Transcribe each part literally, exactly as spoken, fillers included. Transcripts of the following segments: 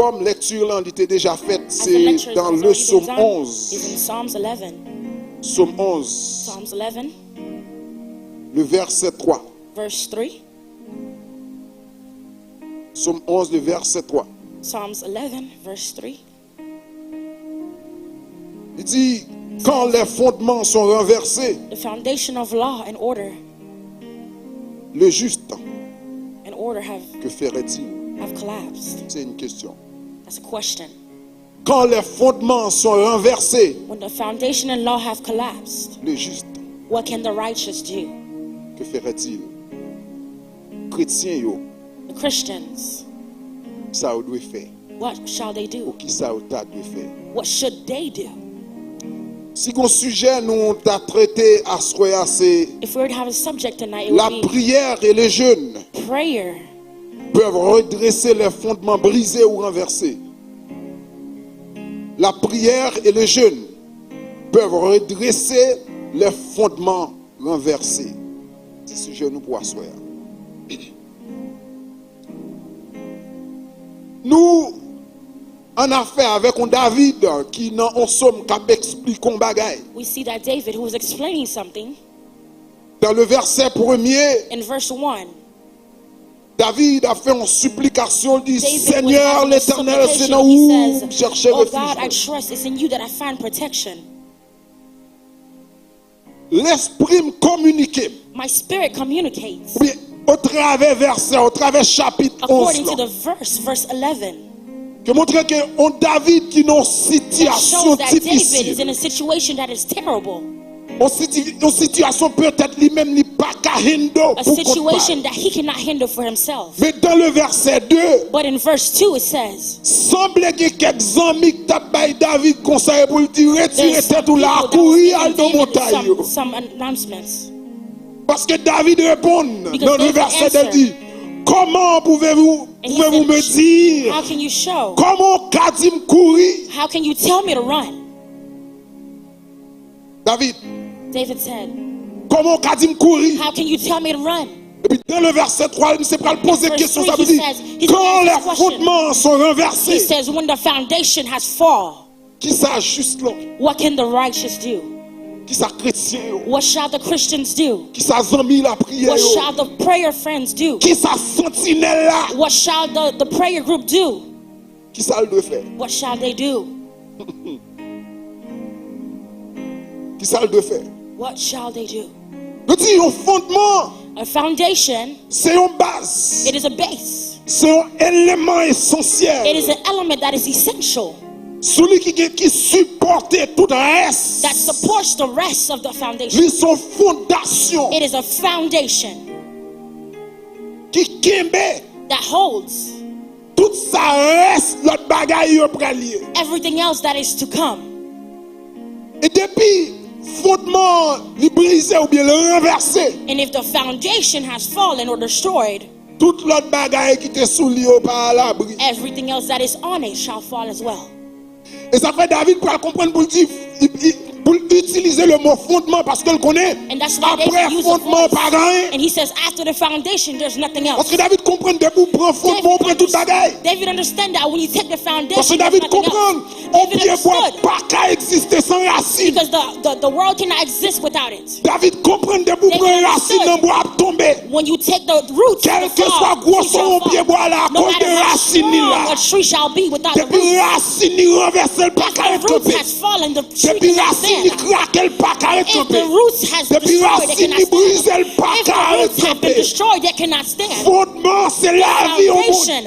Kòm lèkti lan li te deja fèt, se dan le Sòm onz. Psalms eleven. Sòm onz, Psalms eleven, le vèsè twa. Verse three. Sòm onz, le vèsè twa. Psalms eleven, verse three. Li di, quand les fondements sont renversés, the foundation of law and order, le juste, and order have, que ferait-il? Have collapsed. C'est une question. That's a question. Quand les fondements sont renversés, when the foundation and law have collapsed, le juste, what can the righteous do? Que ferait-il? Kretyen yo, the Christians, sa yo dwe fè? What shall they do? Ou ki sa yo ta dwe fè? What should they do? Si gon sijè nou ta trete aswè a, se, if we were to have a subject tonight, it would be, la prière et le jeûne, prayer, peuvent redresser les fondements brisés ou renversés. La prière et le jeûne peuvent redresser les fondements renversés. Se sijè nou pou aswè a. Nou an afè avèk yon David ki nan yon sòm k ap eksplike yon bagay. We see that David, who was explaining something, dans le verset premier, in verse one, David ap fè yon siplikasyon, li di, David was, Seigneur having a l'Éternel, se supplication, nan ou m chèche refij mwen. He says, "Oh God, I trust, it's in you that I find protection." Lespri m kominike m. My spirit communicates. Oubyen, otravè vèsè, otravè chapit onz lan. According to the verse, verse eleven. Ke montre ke yon David ki nan yon sitiyasyon difisil. That shows that David is in a situation that is terrible. Yon siti-, yon sitiyasyon petèt li menm li pa ka handle pou kont pa l. A situation that he cannot handle for himself. Men dans le verset deux, but in verse two it says, sanble gen kèk zanmi k t ap bay David konsèy pou l di, retire tèt ou la, kouri al nan montay yo. Paske David reponn nan le verset deux, li di, comment pouvez-vous, pouvez-vous me dire, kòman w ka di m kouri? David, David said, kòman w ka di m kouri? How can you tell me to run? Epi dans le verset trois, misye pral poze kesyon sa, li di, quand les fondements sont renversés, he says, when the foundation has fall, kisa jis lan? What can the righteous do? Kisa kretyen yo? What shall the Christians do? Kisa zanmi lapriyè yo? What shall the prayer friends do? Kisa santinèl la? What shall the, the prayer group do? Kisa l dwe fè? What shall they do? Kisa l dwe fè? What shall they do? Nou di yon fondman. A foundation. Se yon baz. It is a base. Se yon eleman esansyèl. It is an element that is essential. Sou li ki gen, ki sipòte tout rès. That supports the rest of the foundation. Li se yon fondasyon. It is a foundation. Ki kenbe. That holds. Tout sa rès lòt bagay yo pral ye. Everything else that is to come. E depi fondman an li brize oubyen l ranvèse, and if the foundation has fallen or destroyed, tout lòt bagay ki te sou li yo pa alabri. Everything else that is on it shall fall as well. E sa fè David pral konprann pou l di, pou l itilize le mo fondman, paske l konnen apre fondman an pa gen anyen. And he says, after the foundation, there's nothing else. Paske David konprann depi w pran fondman, ou pran tout bagay. David understand that when you take the foundation, there's nothing else. Paske David konprann yon pyebwa pa ka egziste san rasin. Because the, the, the world cannot exist without it. David konprann depi w pran rasin nan bwa ap tonbe. When you take the roots, kèlkeswa gwosè yon pyebwa la, akoz de rasin li la. Depi rasin li ranvèse, l pa ka ret kanpe. Depi rasin li krake, l pa ka ret kanpe. Depi rasin li brize, l pa ka ret kanpe. Fondman se lavi yon moun.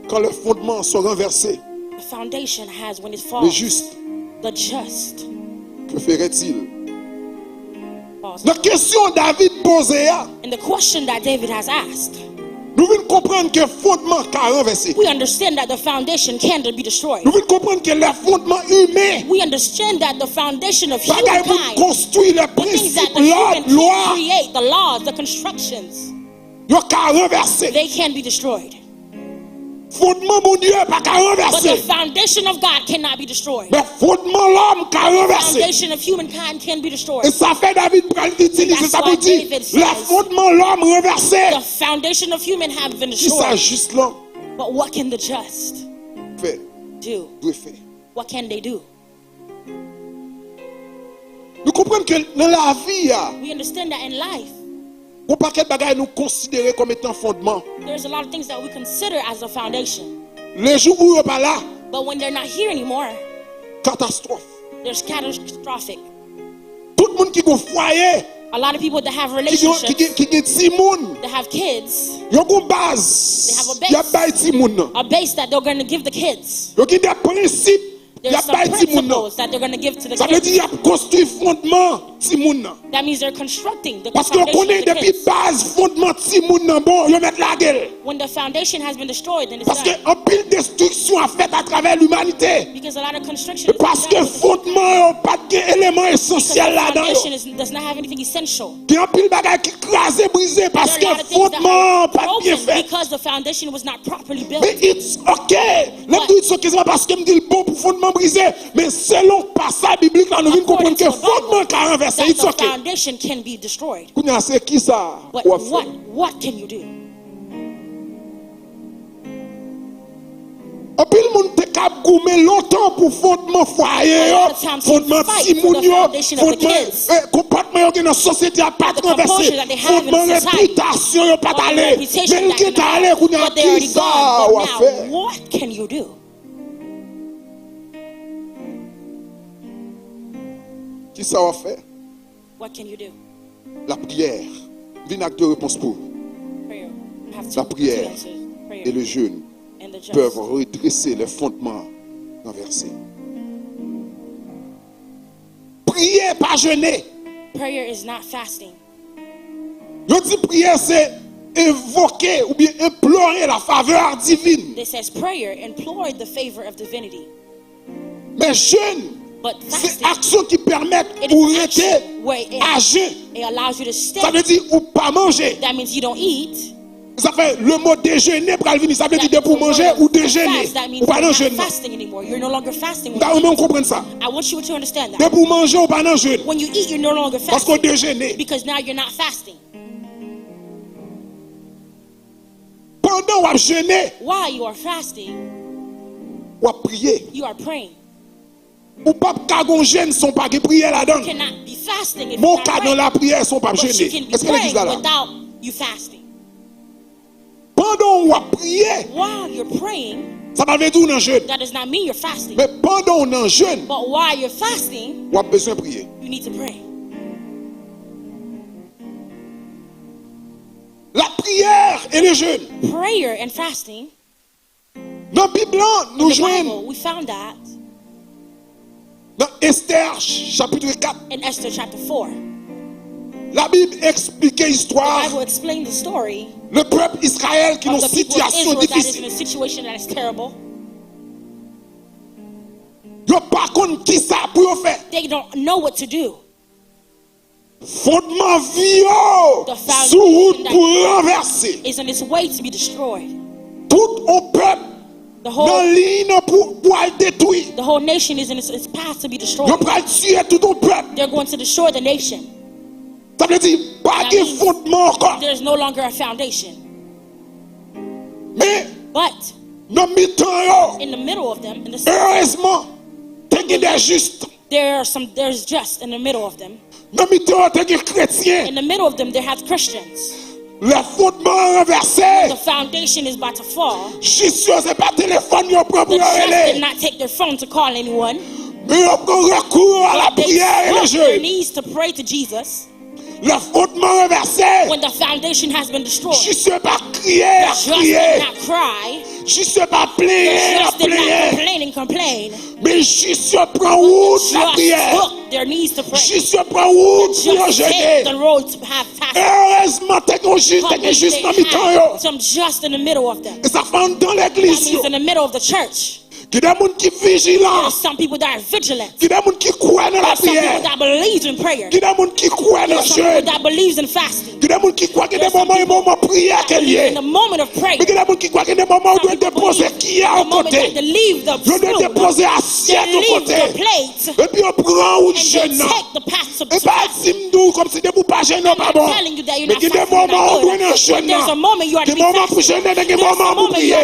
Quand les fondements sont renversés, le juste, que ferait-il? Nan kesyon David poze a, nou vin konprann ke fondman ka ranvèse. Nou vin konprann ke lè fondman imen, bagay moun konstwi, lè prensip, lòd, lwa, yo ka ranvèse. Fondman Bondye pa ka ranvèse. But the foundation of God cannot be destroyed. Men fondman lòm ka ranvèse. Foundation of humankind can be destroyed. E sa fè David pral itilize sa pou di, lè fondman lòm ranvèse, the foundation of human have been ki sa destroyed. Jis lan But what can the just fè, do? Dwe fè? What can they do? Nou konprann ke nan lavi a, We understand that in life, gon pakèt bagay nou konsidere kòm etan fondman. There's a lot of things that we consider as a foundation. Lejou ou yo pa la, But when they're not here anymore, katastwòf. There's catastrophic. Tout moun ki gon fwaye, A lot of people that have ki gen, ki relationships, gen, ki gen timoun, that have kids, yo gon baz They have a base. Y ap bay timoun nan. A base that they're going to give the kids. Yo gen de prensip y There's ap some bay timoun nan. Principles that they're going to give to the Sa vle di kids. Y ap konstwi fondman timoun nan. That means they're constructing the Paske yo foundation konnen of the depi kids. Baz fondman timoun nan bon, yo mèt lage l. When the foundation has been destroyed, then it's Paske done. Anpil destriksyon ap fèt atravè limanite. Because a lot of construction is Paske done. Fondman yo pa t gen eleman Because the esansyèl ladan yo. Foundation is, does not have anything essential. Gen anpil bagay ki kraze brize There are a paske lot of things that fondman are an pa t byen broken fèt. Because the foundation was not properly built. Men it's ok. Lè m di it's ok, se pa paske m di l bon pou fondman brize, men selon pasaj biblik la, nou vin konprann ke fondman ka ranvèse. It's ok. Foundation can be destroyed. Kounye a se kisa But w ap fè? What, what can you do? Anpil moun te kab goumen lontan pou fondman fwaye yo, fondman timoun yo, fondman eh, konpòtman yo gen nan sosyete a pa t ranvèse, fondman repitasyon yo pa t ale, men l gentan ale kounye a kisa w ap fè? What can you do? Kisa w ap fè? What can you do? Lapriyè. M vin ak de repons pou ou. Prayer. I have two, Lapriyè two answers. Prayer et le jeûne and the just. Peuvent redresser les fondements renversés. Priye pa jene. Prayer is not fasting. Yo di priye se envoke oubyen enplore la faveur divine. It says prayer, implore the favor of divinity. Men jèn But se fasting, aksyon ki pèmèt it ou is rete action where it, a jen. It allows you to stay. Sa vle di ou pa manje. That means you don't eat. Sa fè le mo dejene pral vini. Sa vle di depi ou manje ou dejene. Fast, that means Ou pa you're nan not jèn. Fasting anymore. You're no longer fasting. M ta renmen w konprann sa. I want you to understand that. Depi ou manje ou pa nan jèn. When you eat, you're no longer Paske ou fasting. Dejene. Because now you're not fasting. Pandan w ap jene, While you are fasting, w ap priye. You are praying. Ou p ap ka gon jèn san w pa gen priyè ladan l. Cannot be fasting if Men w you're ka not nan praying. Lapriyè san w pa But you jene. Can be Èske legliz la praying la? Without you fasting. Pandan w ap priye, While you're praying, sa pa vle di w nan jèn. That does not mean you're fasting. Men pandan w nan jèn, But while you're fasting, w ap bezwen priye. You need to pray. Lapriyè e le jèn. Prayer and fasting. Nan Bib lan, nou jwenn. We found that. Nan Esther chapitre kat. In Esther chapter four. Labib eksplike istwa. The Bible explained the story. Le pèp Izrayèl ki nan sitiyasyon difisil. Yo pa konn kisa pou yo fè. They don't know what to do. Fondman vi yo sou wout pou ranvèse. Is on its way to be destroyed. Tout on pèp nan liy nan pou, pou al detwi. The whole nation is in its, its path to be destroyed. Yo pral tiye tout on pèp. They're going to destroy the nation. Sa vle di pa gen fondman ankò. There's no longer a foundation. Men But nan mitan yo, in the middle of them, in the erezman, te gen de jis. There are some, there's just in the middle of them. Nan mitan yo te gen kretyen. In the middle of them, there have Christians. Lè fondman an ranvèse. The foundation is about to fall. Jis yo se pa telefòn yo pran pou yo rele. Did not take their phone to call anyone. Men yo pran rekou yo a lapriyè e le jèn. Knees to pray to Jesus. Lè fondman ranvèse. When the foundation has been destroyed. Jis yo pa kriye, ap kriye. Not cry. Jis yo pa plenyen, ap plenyen. Complain and complain. Men jis yo pran wout lapriyè. Their knees to pray. Jis yo pran wout pou yo jene. The road to have fasting. Erezman, te gen jis, te gen jis nan mitan yo. Some just in the middle of them. E sa fè anndan legliz yo. In the middle of the church. Gen de moun ki vijilan. There are some people that are vigilant. Gen de moun ki kwè nan lapriyè. There are some people that believes in prayer. Gen de moun ki kwè nan jèn. There are some people that believes in fasting. Gen de moun ki kwè gen de moman e moman priyè ke l ye. In the moment of prayer. Men gen de moun ki kwè gen de moman ou dwe depoze kiyè yon kote. Yo dwe depoze asyèt yon kote. Epi yo pran wout jèn nan. E pa di m di w kòmsi depi w pa jèn nan pa bon. Men gen de moman ou dwe nan jèn nan. Gen moman pou jèn nan, men gen moman pou priye.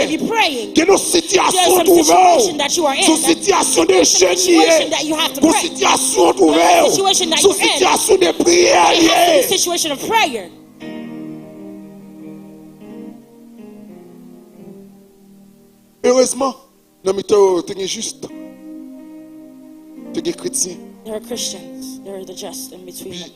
Gen yon sitiyasyon ou twouve w. Se yon sitiyasyon de jèn li ye. Gen yon sitiyasyon ou twouve w. Se yon sitiyasyon de priyè li ye. Erezman, nan mitan yo, te gen jis, te gen kretyen. There are Christians, there are the just in between them.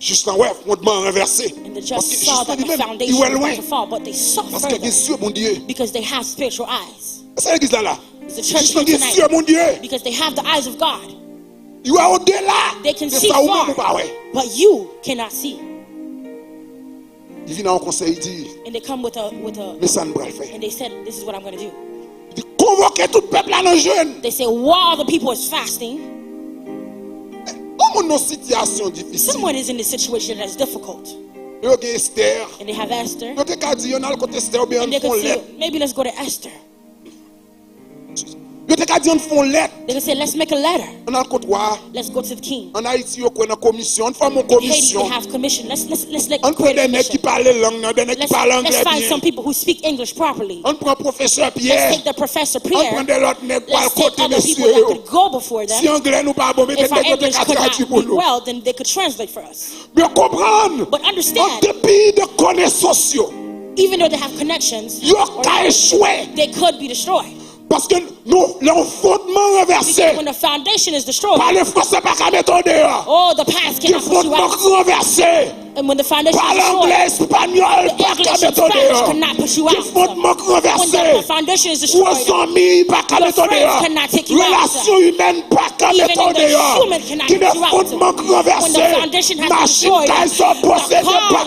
Jis lan wè fondman an ranvèse. And the just saw that the foundation was about to fall, but they saw further. Paske jis lan li wè lwen. Paske gen zye Bondye. Because they have spiritual eyes. Èske legliz la la? Is the church here tonight? Jis lan gen zye Bondye. Because they have the eyes of God. Yo wè odela de sa ou menm ou pa wè. They can see far, but you cannot see. Li vin a yon konsèy, li di, and they come with a, with a, men sa n pral fè. And they said, "This is what I'm gonna do." Li di, konvoke tout pèp la nan jèn. They say, "While the people is fasting," yon moun nan sitiyasyon difisil. Someone is in a situation that's difficult. Yo gen Esther. And they have Esther. Yo te ka di, ann al kot Esther oubyen ann fè yon lèt. And they could say, "Maybe let's go to Esther." Yo te ka di, ann fè yon lèt. They could say, "Let's make a letter. Ann al kot wa a." Let's go to the king. Ann Ayiti, yo kwè nan komisyon. Ann fòme yon komisyon. In Haiti, they have commission. Let's, let's, let's, like, create a commission. Ann pran de nèg ki pale lang nan, de nèg ki pale anglè byen. Let's, let's find some people who speak English properly. Ann pran pwofesè Pyè. Let's take the Professor Pierre. Ann pran de lòt nèg pou al kote mesye yo. Let's take other people that could go before them. Si anglè nou pa bon, mete nèg yo te ka tradui pou nou. If our English could not be well, then they could translate for us. Men konprann, an depi de konesans yo, even though they have connections, yo ka echwe. They could be destroyed. Paske nou, lè yon fondman ranvèse, because when the foundation is destroyed, pale fransè pa ka mete w deyò. Oh, the past cannot put you out. Gen fondman ki ranvèse, and when the foundation is destroyed, pale anglè, espanyòl pa ka mete w deyò. The English and Spanish cannot put you out. Gen fondman ki ranvèse, when the foundation is destroyed, gwo zanmi pa ka mete w deyò. Your friends cannot take you out. Relasyon imèn pa ka mete w deyò. Even the human cannot put you out. Gen de fondman ki ranvèse. When the foundation has been destroyed, the cars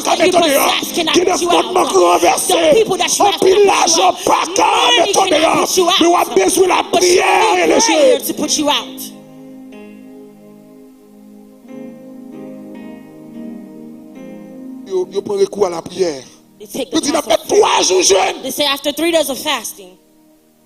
that you possess cannot put you out. Gen de fondman ki ranvèse. The people that you have cannot put you out. Anpil lajan pa ka mete w deyò. Men w ap bezwen lapriyè e le jèn. But you need prayer to put you out. Yo, yo pran rekou a lapriyè. They take the path of prayer. Yo di, "N ap fè twa jou jèn." They say, "After three days of fasting,"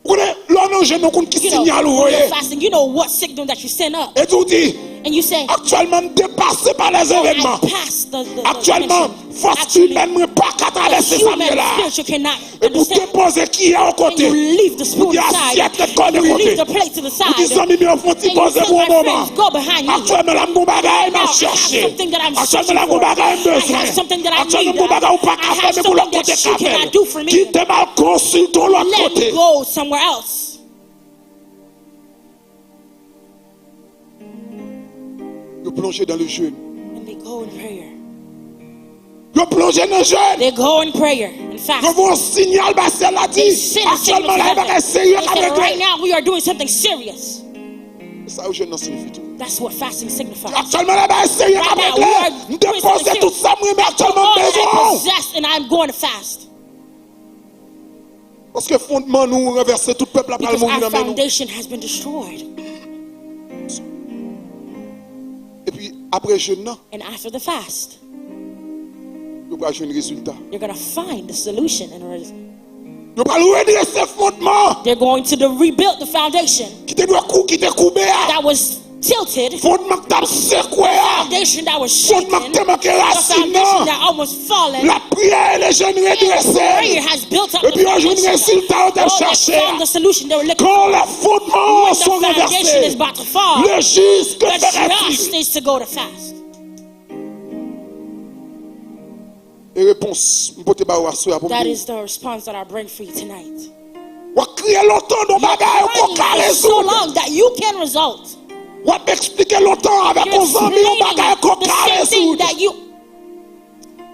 Ou konnen, lè w nan jèn, ou konn ki sinyal ou voye. You know, when you're fasting, you know what signal that you send up. E di w di, and you say, "Aktyèlman, m depase pa lèzevenman. Oh, I passed the, the, the dimension. Aktyèlman, fòs imèn mwen pa ka travèse sa m ye la." Actually, the human spiritual cannot understand. Epi w depoze kiyè yon kote. And you leave the spoon aside. Ou di asyèt ret kò de kote. You leave the plate to the side. Ou di zanmi m yo fè yon ti poze pou yon moman. And you tell my friends, "Go behind me." Aktyèlman, la m gon bagay m ap chèche. Right now, I have something that I'm searching for. Aktyèlman, la m gon bagay m bezwen. I have something that I need. Aktyèlman, m gon bagay ou pa ka fè, men pou lòt kote ka fè l. I have something that you cannot do for me. Kite m al konsilte w lòt kote. Let me go somewhere else. Yo plonje dans le jeûne. And they go in prayer. Yo plonje nan jèn. They go in prayer and fasting. Yo voye yon sinyal ba syèl la, di, they send a signal to heaven. Aktyèlman, la, e bagay serye k ap regle. They say, "Right now, we are doing something serious." Se sa yo jèn nan siyifi tou. That's what fasting signifies. Aktyèlman, la, e bagay serye k ap regle. Right now, we are doing something serious. M depoze tout sa m renmen, aktyèlman, m bezwen w. All that I possess, and I'm going to fast. Paske fondman nou ranvèse, tout pèp la pral mouri nan men nou. Because our foundation has been destroyed. Epi apre jèn nan, and after the fast, yo pral jwenn rezilta. You're gonna find the solution and a res- Yo pral redrese fondman. They're going to the, rebuild the foundation. Ki te dwe kou, ki te koube a. That was tilted. Fondman k t ap sekwe a. The foundation that was shaken. Fondman k te manke rasin nan. The foundation that almost fallen. Lapriyè e le jèn redrese l. And prayer has built up the foundation. Epi yo jwenn rezilta yo t ap chache a. Oh, they found the solution they were looking for. Kan lè fondman an ranvèse, le jis ke fè rèt li. When the foundation is about to fall, the just needs to go to fast. E repons m pote ba ou aswè a pou m di w. That is the response that I bring for you tonight. W ap kriye lontan nan bagay ou ko ka rezoud. You're praying for so long that you can result. W ap eksplike lontan avèk yon zanmi yon bagay ou ko ka rezoud. You're explaining the same thing that you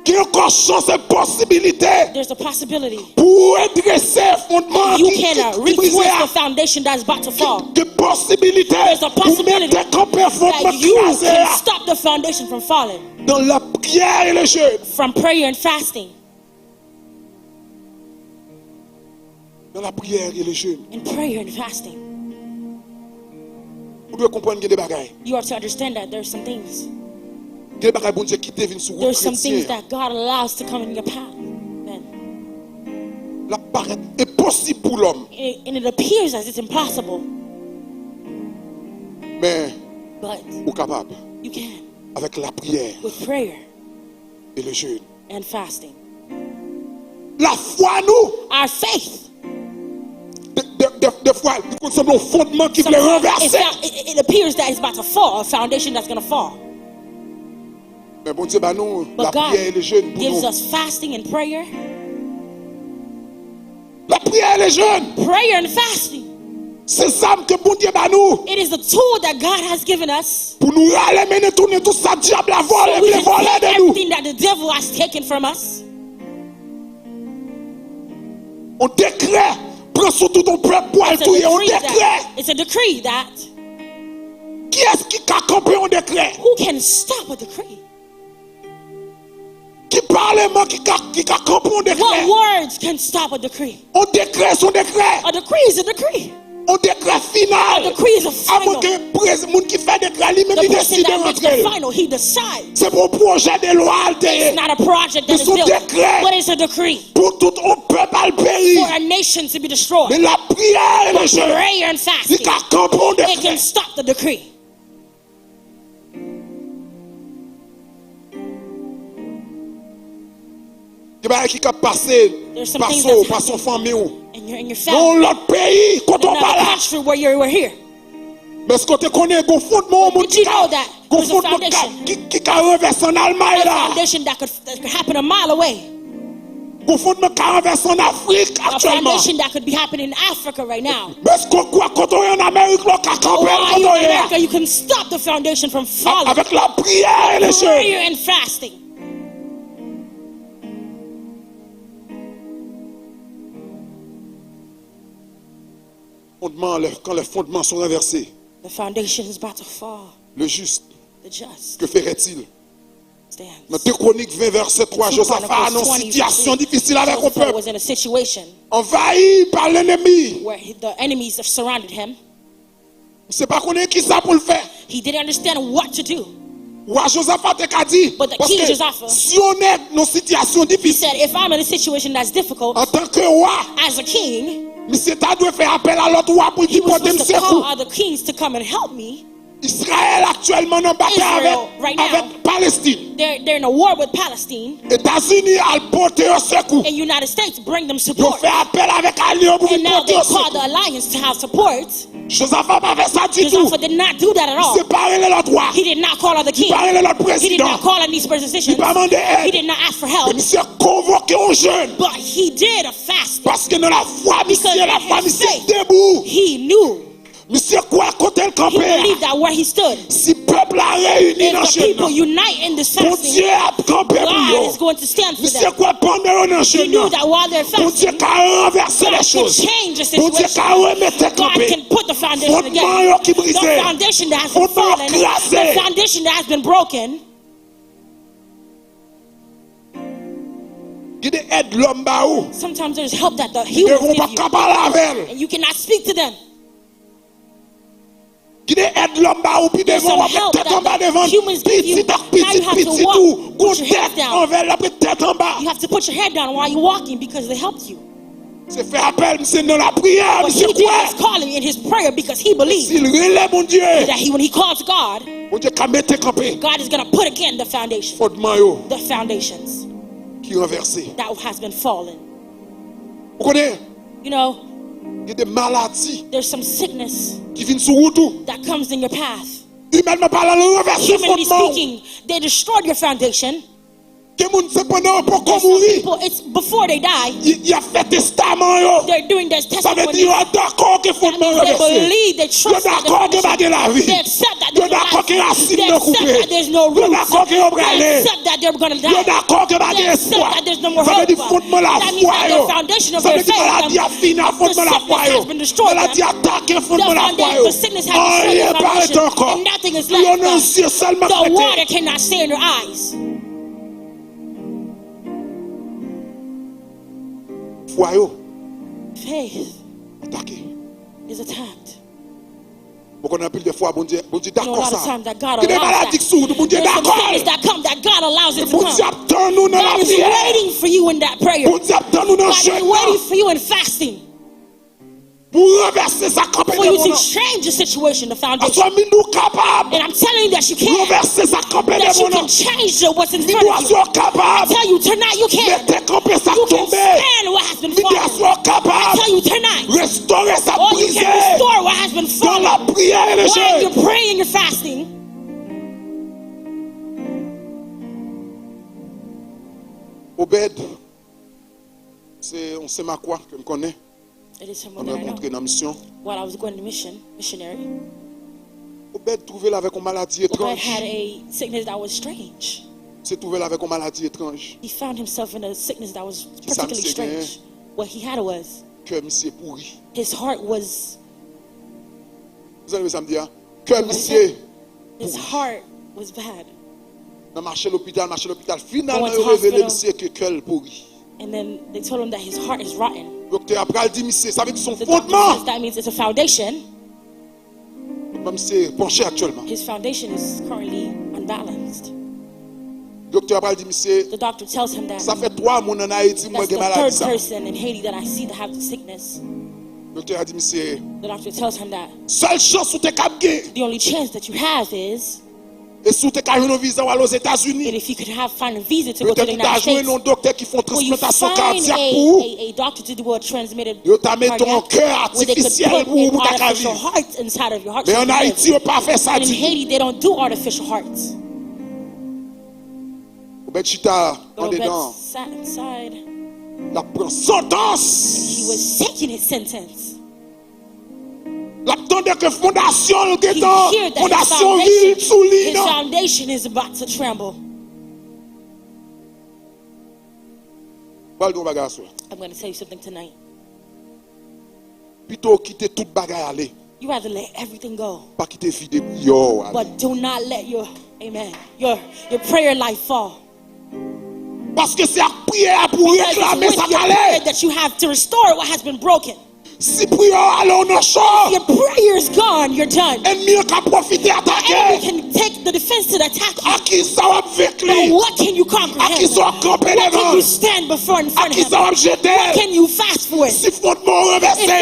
Gen ankò chans e posibilite. There's a possibility pou w redrese fondman ki, ki, ki brize a. That you can, uh, reinforce the foundation that's about to fall. Gen, gen posibilite pou w mete kanpe fondman ki kraze a. There's a possibility that you can stop the foundation from falling. Dans la prière et le jeûne. From prayer and fasting. Dans la prière et le jeûne. In prayer and fasting. Ou dwe konprann gen de bagay. You have to understand that there's some things. Gen de bagay Bondye kite vin sou wout There's some things kretyen. That God allows to come in your path. Amen. L ap parèt enposib pou lòm. And it, and it appears as it's impossible, Men but ou kapab. You can. Avèk lapriyè With prayer e le jèn. And fasting. Lafwa nou, Our faith. de, de, de, de fwa, li konn sanble yon fondman ki vle Sometimes it, ranvèse. fou- it, it appears that it's about to fall, a foundation that's going to fall. Men Bondye ba nou But God lapriyè e le jèn pou gives nou. Us fasting and prayer. Lapriyè e le jèn. Prayer and fasting. Se zam ke Bondye ba nou. It is the tool that God has given us. Pou nou rale mennen tounen tout sa dyab la vòlè, So we vle can vòlè take de nou. Everything that the devil has taken from us. On dekrè pran sou tout on pèp pou al It's a touye. On decree dekrè. That, it's a decree that Kiyès ki ka kanpe on dekrè? Who can stop a decree? Ki paleman ki ka, ki ka kanpe on dekrè? What words can stop a decree? On dekrè se on dekrè. A decree is a decree. On dekrè final. A decree is a final. Amwen ke prez, moun ki fè dekrè li menm The li person deside that makes rantre. The final, he decides. Se pou pwojè de lwa al te ye. It's not a project that Men is se on built, dekrè. But it's a decree Pou tout on pèp al peri. For a nation to be destroyed. Men lapriyè e le jèn. Prayer and Li fasting, ka kanpe on it can dekrè. Stop the decree. Gen bagay ki ka pase, There's some pase things w, that's pase w fanmi w. And you're in your Nan yon family. Lòt peyi, kote w pa Another la. Country where you were here. Men èske w te konnen gon fondman yon moun Did you ki know ka, that gon there's a fondman ki ka, foundation? Ki, ki ka ranvèse an Almay A la? Foundation that could, that could happen a mile away. Gon fondman ki ka ranvèse an Afrik A aktyèlman. Foundation that could be happening in Africa right now. Men èske w kwè kote w ye an Amerik la, w ka kanpe Why l are you kote w in ye a? America? You can stop the foundation from falling. Avèk lapriyè e le jèn. Prayer and fasting. Fondman, lè, kan lè fondman sont renversés, The foundation is about to fall. Le juste, The just que ferait-il? Nan Stands. de Kwonik ven vèsè twa, Two Jozafa Chronicles nan twenty, sitiyasyon difisil avèk yon Joseph pèp was in a situation anvayi pa lènmi. Where he- the enemies have surrounded him. Misye pa konnen kisa pou l fè. He didn't understand what to do. Wa Jozafa te ka di, But the king paske Josapha, si yon nèg nan sitiyasyon He difisil, said, if I'm in a situation that's difficult, antan ke wa, as a king, misye ta dwe fè apèl a lòt wa pou l he di was pote m supposed to call sekou. Other kings to come and help me. Israël aktyèlman nan batay Israel avèk, right now, avèk Palestin. They're, they're in a war with Palestine, Etazini al pote yo sekou. And United States bring them Yo support. Fè apèl avèk alye yo pou And vin now pote they yo call the sekou. Alliance to have support. Jozafa pa fè sa ditou. Josaphat did not do that at all. Misye pa rele lòt wa. He did not call other Li kings. pa rele lòt He did prezidan. Not call on these presidents. Li pa mande èd. He did not ask for help. Men misye konvoke yon jèn. But he did a fast. Paske nan lafwa misye, Because in lafwa his misye faith, debou. He knew. Misye kwè kote l He kanpe a. Believed that where he stood, Si pèp la reyini nan If the jèn people nan, unite in this Bondye fasting, ap kanpe pou yo. God is going to stand for Misye them. Kwè pandan yo nan He jèn knew nan, that while they're Bondye fasting, ka ranvèse God lè can choz. Change the Bondye situation. Ka remete God kanpe. Can put the foundation Fondman yo again. Ki brize. The foundation that has been Fondman yo fallen, Kraze. The foundation that has been broken. Gen de èd lòm ba ou. Sometimes there's help that the Devan humans w p ap give you, ka pale avè l. And you cannot speak to them. Gen de èd lòm ba ou pi devan w ap met tèt anba devan pitit ak pitit pitit ou. Gon dèt anvè l ap met tèt anba. You have to put your head down while you're walking because they helped you. Se fè apèl misye nan lapriyè. But Misye he did kwè. His calling in his prayer because he believed. Si l rele Bondye. That he, when he calls God, Bondye ka mete kanpe. God is going to put again the foundation. Fondman yo. The foundations. Ki ranvèse. That has been fallen. Ou konnen? You know, gen de maladi. There's some sickness. Ki vin sou wout ou. That comes in your path. Imènman palan, yo ranvèse fondman ou. Speaking, they destroyed your foundation. Gen moun se pandan yo poko mouri. It's before they die. Y ap fè testaman yo. They're doing their testimony. Sa vle di yo dakò ke fondman yo ranvèse. Yo dakò ke pa gen lavi. Yo dakò ke rasin nan koupe. Yo dakò ke yo prale. Yo dakò ke pa gen espwa. Sa vle di fondman lafwa yo. Sa vle di maladi a fini ak fondman lafwa yo. Maladi atake fondman lafwa yo. Anyen pa rete ankò. Dlo nan zye sèlman k rete. Fwa yo atake. Ou konnen anpil de fwa Bondye, Bondye dakò sa. Gen de maladi ki sou wout ou, Bondye dakò l. Bondye ap tann ou nan lapriyè. Bondye ap tann ou nan jèn. Pou ranvèse sa k kanpe devan w nan. Aswè m di w kapab ranvèse sa k kanpe devan w nan. M di w aswè w kapab mete kanpe sa k tonbe. M di w aswè w kapab restore sa k brize. Nan lapriyè e nan jèn. Obèd, se yon Senmakwa ke m konnen. Mwen rankontre nan misyon. Obèd twouve l avèk yon maladi etranj. Misye twouve l avèk yon maladi etranj. Kisa misye genyen? Kè misye pouri. Mezanmi, sa m di a, kè misye pouri. Nan mache lopital, mache lopital, finalman yo revele misye ke kè l pouri. Doktè a pral di misye, sa vle di se yon fondman. Fondman misye panche aktyèlman. Doktè a pral di misye, sa fè twa moun ann Ayiti m wè gen maladi sa. Doktè a di misye, sèl chans ou te kab gen, e si w te ka jwenn yon viza w al Ozetazini, petèt ou ta jwenn yon doktè ki fè yon transplantasyon kadyak pou ou. Yo ta mete yon kè atifisyèl pou ou pou w ta ka viv. Men ann Ayiti, yo pa fè sa ditou. Obèd chita andedan. L ap pran santans. L ap tande ke fondasyon l gentan, fondasyon vil sou li nan. Pral di yon bagay aswè. Pito w kite tout bagay ale. Pa kite vi de priyè w ale. Paske se ak priyè a pou w reklame sa k ale. Si priyè w ale, w nan cho. Ènmi an ka pwofite atake. A kisa w ap venk li? A kisa w ap kanpe devan? A kisa w ap jete? Si fondman w ranvèse,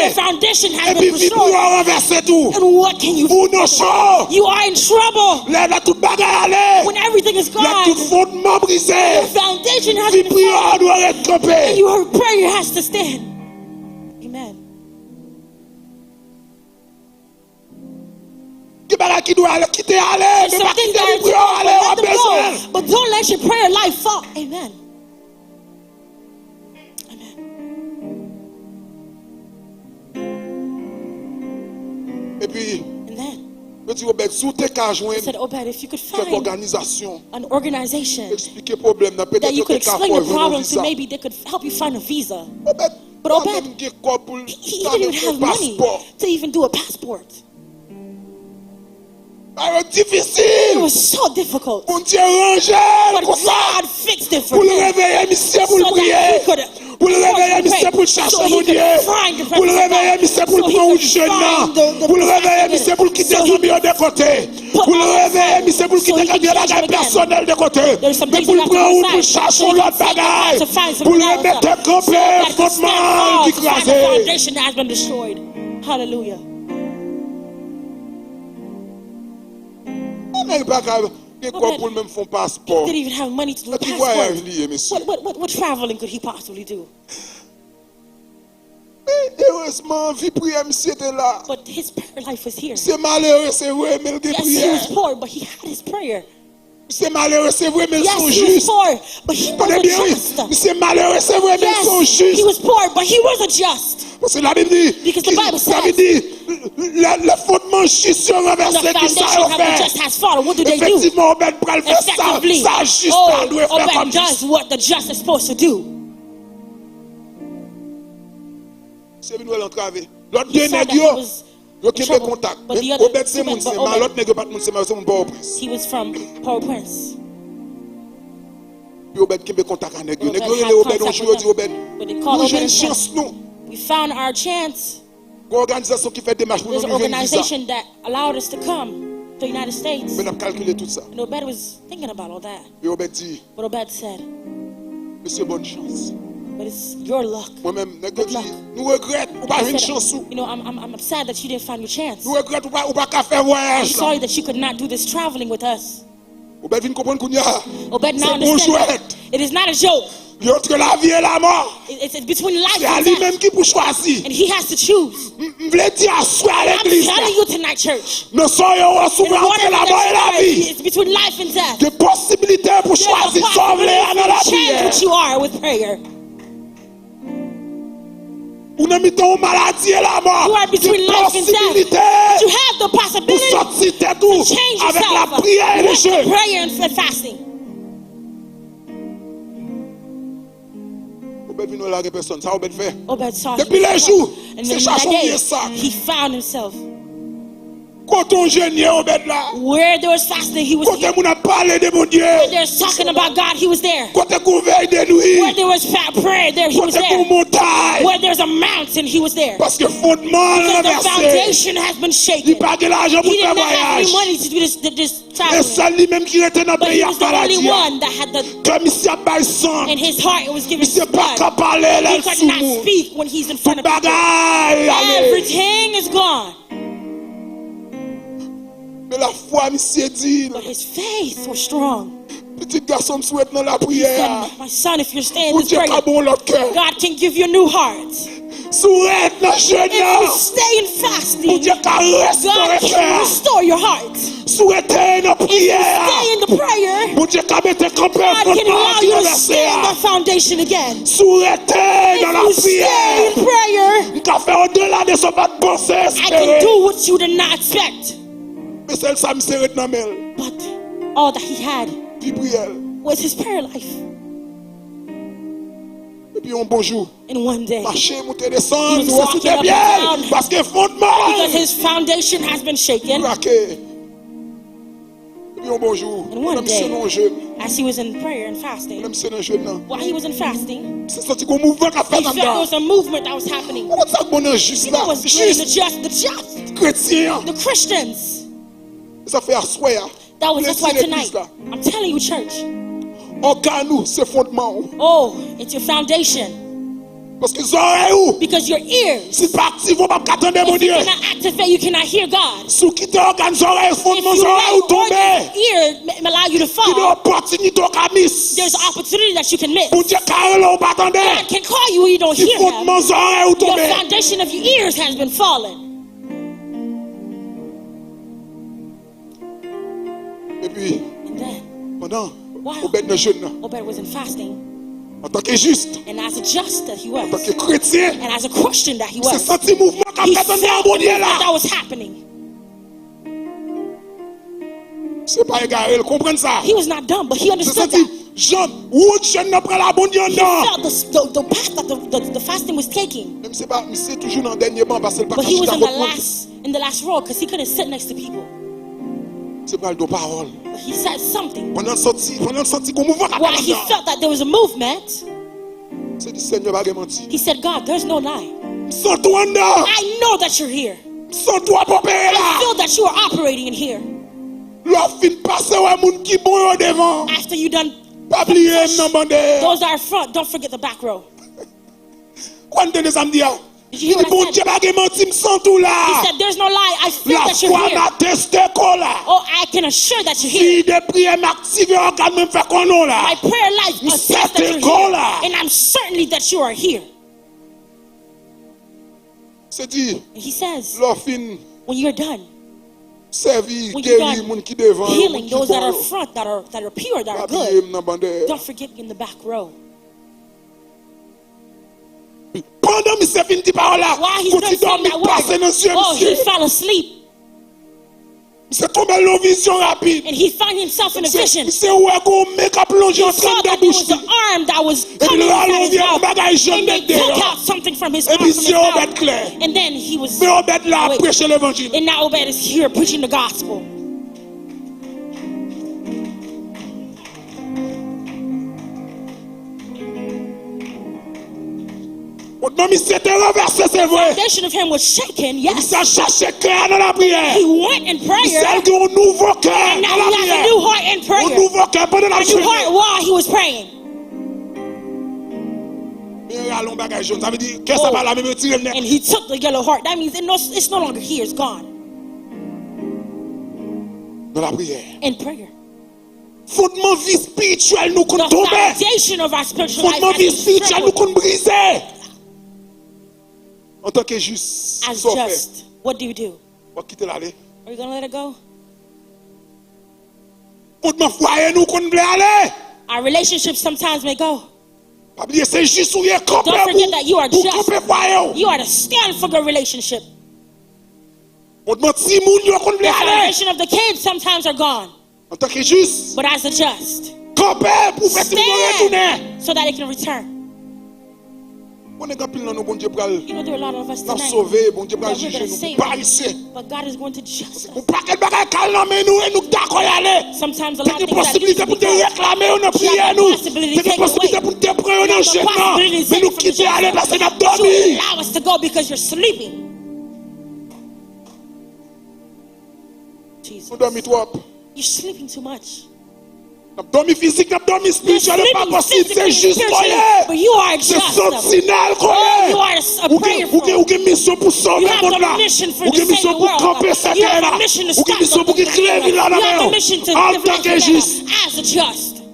epi vi priyè w ranvèse tou, ou nan cho. Lè, lè tout bagay ale, lè tout fondman brize, vi priyè w dwe ret kanpe. Gen bagay ki dwe ale, kite ale, men pa kite li pou yo ale, w ap bezwen l. Epi, yo di Obèd, si w te ka jwenn kèk òganizasyon, eksplike pwoblèm nan, petèt yo te ka fè w jwenn yon viza. Obèd pa menm gen kòb pou l ta menm fè yon paspò. Bagay yo difisil. Bondye ranje l konsa pou l reveye misye, pou l priye, pou l reveye misye, pou l chache Bondye, pou l reveye misye, pou l pran wout jèn nan, pou l reveye misye, pou l kite zanmi yo de kote, pou l reveye misye, pou l kite kèk bagay pèsonèl de kote, men pou l pran wout, pou l chache yon lòt bagay, pou l remete kanpe fondman ki kraze. Hallelujah. Nèg pa ka gen kòb pou l menm fè yon paspò. Ki vwayaj li ye, mesye? Men erezman, vi priyè misye te la. Misye malere, se vre, men l gen priyè. Misye malere, se vre, men l se yon jis. Tande byen, wi. Misye malere, se vre, men l se yon jis. Paske Labib di, Labib di, lè, lè fondman jis yo ranvèse, kisa yo fè? Efektivman, Obèd pral fè sa, sa jis la dwe fè kòm jis. Misye vin wè l antrave. Lòt de nèg yo, yo kenbe kontak. Men Obèd se moun Senmak, lòt nèg yo pa t moun Senmak, yo se moun Pòtoprens. Epi Obèd kenbe kontak ak nèg yo. Nèg yo rele Obèd yon jou, yo di Obèd, nou jwenn chans nou. Gon òganizasyon ki fè demach pou nou rive vin viza. Organization that allowed us to come to the United States. Men n ap kalkile tout sa. And Obed was thinking about all that. E Obed di, But Obed said, "Mesye, bòn chans. But it's your luck. Mwen menm, nèg yo di, nou regrèt, ou pa jwenn chans ou. You know, I'm, I'm, I'm sad that you didn't find your chance. Nou regrèt, ou pa, ou pa ka fè vwayaj la. I'm sorry that you could not do this traveling with us." Obed vin konprann kounye a. Obed now understands that it is not a joke. Li antre lavi e lamò. It- It's, it's between life and death. Se a li menm ki pou chwazi. And he has to choose. M vle di aswè a legliz la. I'm telling you tonight, church. Nan sa w ye a, sou w antre lamò e lavi. It's between life and death. Gen posibilite pou chwazi sa w vle a nan lapriyè. There's a possibility for you to change what you are with prayer. Ou nan mitan yon maladi e lamò. You are between life and death. Gen posibilite pou soti tèt ou avèk lapriyè e le jèn. But you have the possibility to change yourself with prayer and fasting. Obed vin wè la gen pèsòn. Sa Obed fè? Obed saw he was alone. Depi lejou, se chache w ye sa. And then that day, he found himself. Kote yon jèn ye, Obed la? Where there was fasting, he was here. Kote moun ap pale de Bondye? Where there's talking about God, he was there. Kote gon vèy de nwi? Where there was fa- prayer, there he was there. Kote gon montay? Where there's a mountain, he was there. Paske fondman an ranvèse. Because the foundation has been shaken. Li pa gen lajan pou l fè vwayaj. He did not have any money to do this, th- this traveling. E sèl li menm ki rete nan peyi a ap maladi a. But he was the only one that had the Kè misye ap bay san. And his heart was giving blood. Misye pa ka pale lè l sou moun. He could not speak when he's in front of people. Tout bagay ale. Everything is gone. Men lafwa misye di l. But his faith was strong. Pitit gason m, si w ret nan lapriyè a, he said, "My son, if you're staying in this prayer, Bondye ka ba w lòt kè. God can give you a new heart." Si w ret nan jèn nan, If you stay in fasting, Bondye ka restore kè a. God can restore your heart. Si w rete nan priyè a, If you stay in the prayer, Bondye ka mete kanpe fondman an ki ranvèse a. God can allow you to stand that foundation again. Si w rete nan lapriyè, If you stay in prayer, m ka fè odela de sa w pa t panse, espere. I can do what you did not expect. Men sèl sa misye ret nan men l. But all that he had Li priyè l. Was his prayer life. Epi yon bon jou, And one day, mache moute desann, he was walking up and down, paske fondman because his foundation has been shaken. Krake. Epi yon bon jou, And one day, nan misye nan jèn, as he was in prayer and fasting, nan misye nan jèn nan, while he was in fasting, misye santi gon mouvman k ap fèt anndan. He felt there was a movement that was happening. Ou konn sa k bon nan jis la? You know what's good in the just, the just, kretyen an, the Christians. Sa fè aswè a, That was, that's why tonight, I'm telling you, church. Ògàn ou se fondman ou. Oh, it's your foundation. Paske zòrèy ou, Because your ears, si l pa aktive, ou p ap ka tande Bondye. If you cannot activate, you cannot hear God. Si w kite ògàn zòrèy, fondman zòrèy ou tonbe, if you allow your ear m- allow you to fall, gen opòtinite ou ka miss. There's opportunity that you can miss. Bondye ka rele ou pa tande. God can call you, you don't hear him. Si fondman zòrèy ou tonbe. Your foundation of your ears has been fallen. Epi, And then, pandan while Obed nan jèn nan, Obed was in fasting, antanke jis, and as a just that he was, antanke kretyen, and as a Christian that he was, misye santi mouvman k ap fèt anndan Bondye la. He felt the movement that was happening. Misye pa egare, l konprann sa. He was not dumb, but he understood that. Misye santi jan wout jèn nan pran la Bondye anndan. He felt the, the, the path that the, the, the fasting was taking. Men misye pa, misye toujou nan dènye ban, paske l pa ka chita kot moun. But he was in the last, in the last row, 'cause he couldn't sit next to people. Misye pral di yon pawòl. But he said something. Pandan l santi, pandan l santi gon mouvman k ap fèt anndan. While he felt that there was a movement, Misye di, Senyè, pa gen manti. He said, "God, there's no lie. M santi w anndan. I know that you're here. M santi w ap opere la. I feel that you are operating in here." Lè w fin pase wè moun ki bon yo devan, After you done pa bliye m nan ban dèyè. Those are front, don't forget the back row. Ou konn tande sa m di a? Did you hear what I said? Li di, Bondye pa gen manti, m santi w la. He said, "There's no lie. I feel that you're here." Lafwa m ateste ke w la. Oh, I can assure that you're here. Vi de priyè m aktive, ògàn mwen fè konnen w la. My prayer life attests that you're here. M sèten ke w la. And I'm certainly that you are here. Se di, And he says, lè w fin when you're done, sèvi, when you're geri done moun ki devan yo, moun ki bon yo, front, that are, that are pure, that are good, pa bliye m nan ban dèyè. Don't forget me in the back row. Pandan misye fin di pawòl la, while he's done saying that word, oh, he fell asleep. Kou ti dòmi pase nan zye misye. Misye tonbe nan yon vizyon rapid. And he find himself in a vision. Misye, misye wè gon men k ap lonje antre anndan bouch li. He saw that there was an arm that was coming inside his mouth. Epi l rale yon bagay jòn nèt deyò. And they took out something from his mouth, from his mouth. Epi se Obed klè. And then he was awake. Men Obed la ap preche levanjil. And now Obed is here preaching the gospel. Fondman misye te ranvèse, se vre. Foundation of him was shaken, yes. Misye al chache kè a nan lapriyè. He went in prayer. Misye al gen yon nouvo kè nan lapriyè. And now he has a new heart in prayer. Yon nouvo kè pandan l ap jwenn li. A new heart while he was praying. Men rale yon bagay jòn, sa vle di kè sa pa la menm, yo retire l nèt. And he took the yellow heart. That means it no, it's no longer here, it's gone. Nan lapriyè. In prayer. Fondman vi espirityèl nou konn tonbe. The foundation of our spiritual life has been trembled. Fondman vi espirityèl nou konn brize. Antanke jis, sa w fè? As just, what do you do? W ap kite l ale? Are you gonna let it go? Fondman fwaye nou konn vle ale. Our relationships sometimes may go. Pa bliye, se jis ou ye, kanpe pou, pou kanpe fwaye w. Don't forget that you are just. You are to stand for your relationship. Fondman timoun yo konn vle ale. The foundation of the kids sometimes are gone. Antanke jis. But as a just. Kanpe pou fè timoun yo retounen. Stand so that it can return. Konnen gen anpil nan nou, Bondye pral, n ap sove, Bondye pral jije nou pou paresye. But God is going to just us. Yon pakèt bagay k al nan men nou e nou k dakò y ale. Te gen posibilite pou n te reklame yo nan priyè nou. Te gen posibilite pou n te pran yo nan jèn nan. Men nou kite ale paske n ap dòmi. You allow us to go because you're sleeping. Jesus. Nou dòmi twòp. You're sleeping too much. N ap dòmi fizik, n ap dòmi espirityèl, e pa posib, se jis k w ye. You're sleeping spiritually, but you are just. Se santinèl k w ye. Oh, you are a, a prayerful. Ou gen, ou gen, ou gen misyon pou sove mond la. You have the mission for to save the world. Ou gen misyon pou kanpe sèkèy la. You have the mission to stop the wicked. Ou gen misyon pou kreye vil la nan men w. You have the mission to give life to them. Antanke jis. As a just.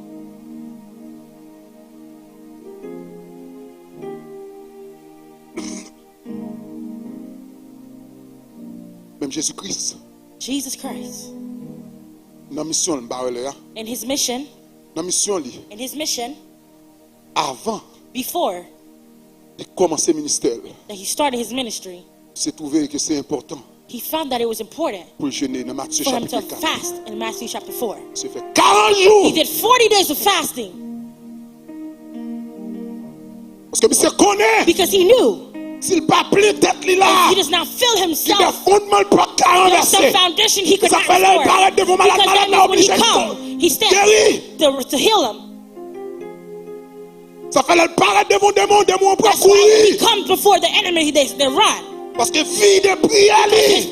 Menm Jezi Kris. Jesus Christ. Nan misyon l, m pa wè lè a. In his mission. Nan misyon li. In his mission. Avan. Before. Li kòmanse ministè l. That he started his ministry. Se twouve ke se enpòtan. He found that it was important. Pou l jene nan Matye chapit kat. For him to fast in Matthew chapter four. Se fè karant jou. He did forty days of fasting. Paske misye konnen. Because he knew. Si l pa plen tèt li la. If he does not fill himself, genyen fondman l p ap ka ranvèse. There's some foundation he could not restore. Sa fè lè l parèt devan malad, malad la oblije geri. Because then when he come, he stands to, to heal him. Sa fè lè l parèt devan demon, demon an pran kouri. That's why when he comes before the enemy, they, they run. Paske vi de priyè li,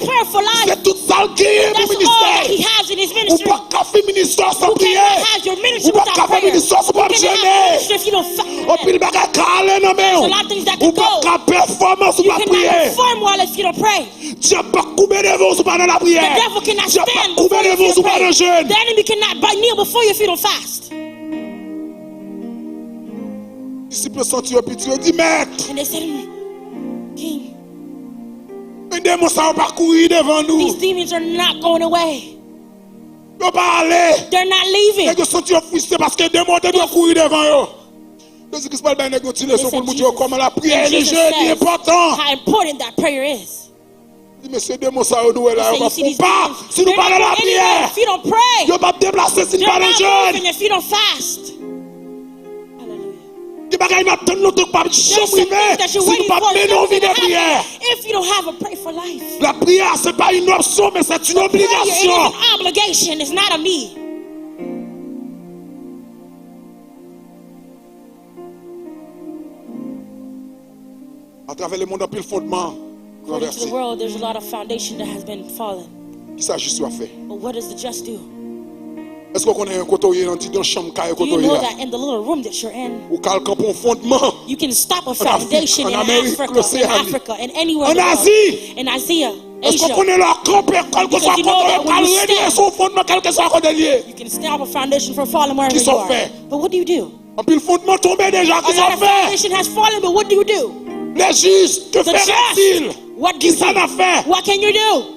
se tout sa l genyen pou ministè. That's all that he has in his ministry. Ou p ap ka fin ministè w san priye. You cannot have your ministry without prayer. Ou p ap ka fè ministè w si w p ap jene. You cannot have ministry if you don't fa-, Anpil bagay ka ale nan men w. There's a lot of things that can go. Ou p ap ka pèfòme si w p ap priye. You cannot perform well if you don't pray. Dyab p ap koube devan w si w pa nan lapriyè. The devil cannot stand before you if you don't pray. Dyab p ap koube devan w si w pa nan jèn. The enemy cannot kneel before you if you don't fast. Disip yo santi yo piti, yo di, "Mèt, and they said, "King, men demon sa yo pa kouri devan nou." These demons are not going away. Yo pa ale. They're not leaving." Nèg yo santi yo fristre paske demon yo te dwe kouri devan yo. Jezi Kris pral bay nèg yo ti leson pou l montre yo kòman lapriyè e leje, li enpòtan. How important that prayer is. Li di, "Mesye, demon sa yo nou wè la, yo p ap fè yon pa si nou pa nan lapriyè. Yo p ap deplase si n pa nan jèn." Hallelujah. Gen bagay n ap tann lontan k p ap janm rive si nou pa mennen yon vi de priyè. If you don't have a prayer for life. Lapriyè a se pa yon opsyon, men se yon obligasyon. Prayer is an obligation, it's not a me. Atravè lemonn, anpil fondman ranvèse. According to the world, there's a lot of foundation that has been fallen. Kisa jis yo ap fè? But what does the just do? Èske w konnen kote w ye andidan chanm kay kote w ye a? Do you know that in the little room that you're in, ou ka al kanpe yon fondman? You can stop a foundation in Africa, in Africa, in anywhere in the world. An Azi. In Asia, Asia. Èske w konnen lè w kanpe kèlkeswa kote w ye, w ka al redrese yon fondman kèlkeswa kote l ye? You can stop a foundation from falling wherever you are. Kisa w fè? But what do you do? Anpil fondman tonbe deja, kisa w fè? A lot of foundation has fallen, but what do you do? Le jis, que fera-t-il? The just, what do you do? Kisa n ap fè? What can you do?